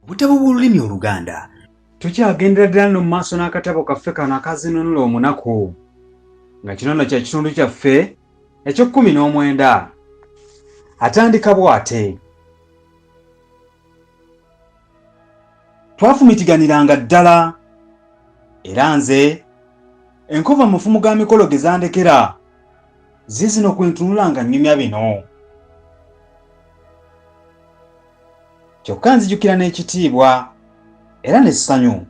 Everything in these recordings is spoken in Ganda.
Obutabo bw'olulimi Oluganda. Tukyagendera ddala nno mu maaso n'akatabo kaffe kano akazinunula omunaku, nga kino nno kye kitundu kyaffe eky'ekkumi n'omwenda. Atandika bw'ati. Twafumitiganiranga ddala, era nze enkovu amafumu ga mikolo ge zandekera ziizino kwe ntunula nga nnyumya bino. Kyokka nzijukira n'ekitiibwa era n'essanyu.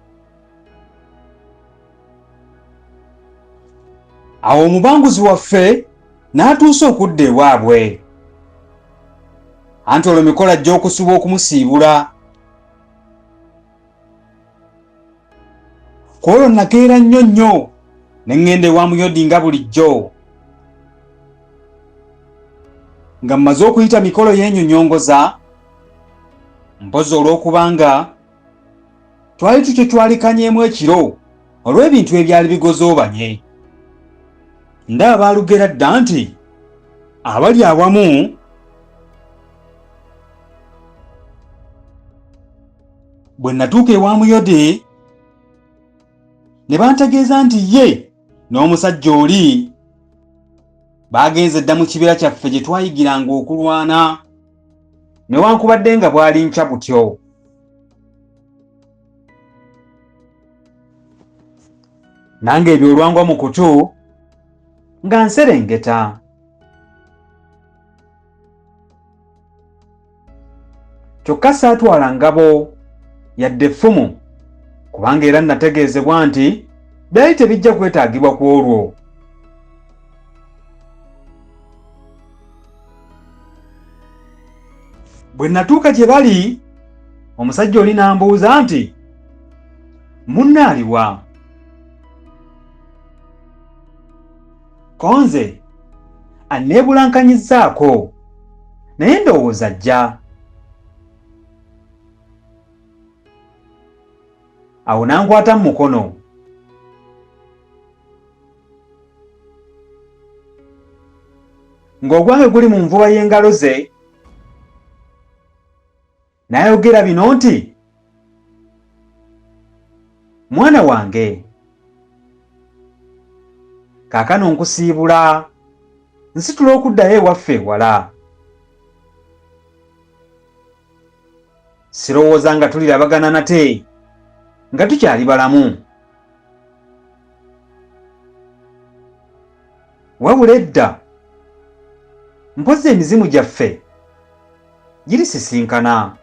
Awo omubanguzi waffe n'atuusa okudda ewaabwe. Anti olwo mikolo ajja okusuba okumusiibula. Ku olwo nakeera nnyo nnyo ne ŋŋenda ewa Muyodi nga bulijjo. Nga mmaze okuyita mikolo yeenyonyongoza, mpozi olw'okubanga twali tukyocwalikanyeemu ekiro olw'ebintu ebyali bigozoobanye. Ndaba baalugera dda nti abali awamu Bwe natuuka ewa Muyode ne bantegeeza nti ye n'omusajja oli baagenze dda mu kibira kyaffe gye twayigiranga okulwana newankubadde nga bwali nkya butyo. Nange ebyo olwangwa mu kutu nga nserengeta. Kyokka saatwala ngabo yadde effumu kubanga era nategeezebwa nti byali tebijja kwetaagibwa ku olwo. Bwe natuuka gye bali, omusajja oli n'ambuuza nti, Munno aliwa? Ko nze anneebulankanyizzaako, naye ndowooza ajja. Awo n'ankwata mu mukono. Ng'ogwange guli mu nvuba y'engalo ze, n'ayogera bino nti, Mwana wange, kaakano nkusiibula, nsitula okuddayo ewaffe ewala. Sirowooza nga tulirabagana nate nga tukyali balamu. Wabula edda mpozzi emizimu gyaffe girisisinkana.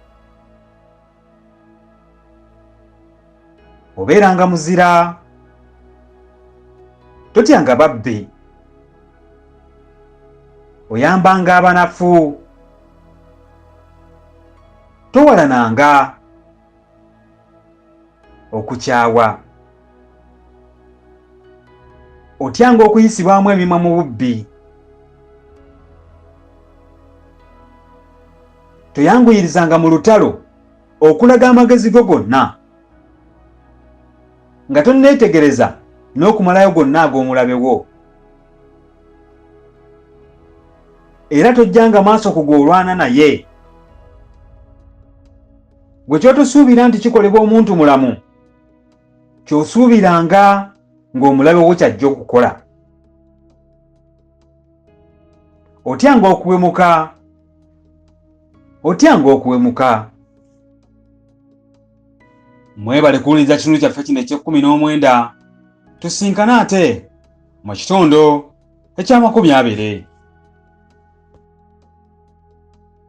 Obeeranga muzira, totyanga babbi, oyambanga abanafu, towalananga okukyawa, otyanga okuyisibwamu emimwa mu bubbi, toyanguyirizanga mu lutalo okulaga amagezi go gonna nga tonneetegereza n'okumalayo gonna ag'omulabe wo, era tojjanga maaso ku gw'olwana naye. Gwe ky'otosuubira nti kikolebwa omuntu mulamu, ky'osuubiranga ng'omulabe wo ky'ajja okukola. Otyanga okuwemuka, otyanga okuwemuka. Mwebale kuwuliriza kitundu kyaffe kino eky'ekkumi n'omwenda. Tusinkane ate mu kitundu eky'amakumi abiri.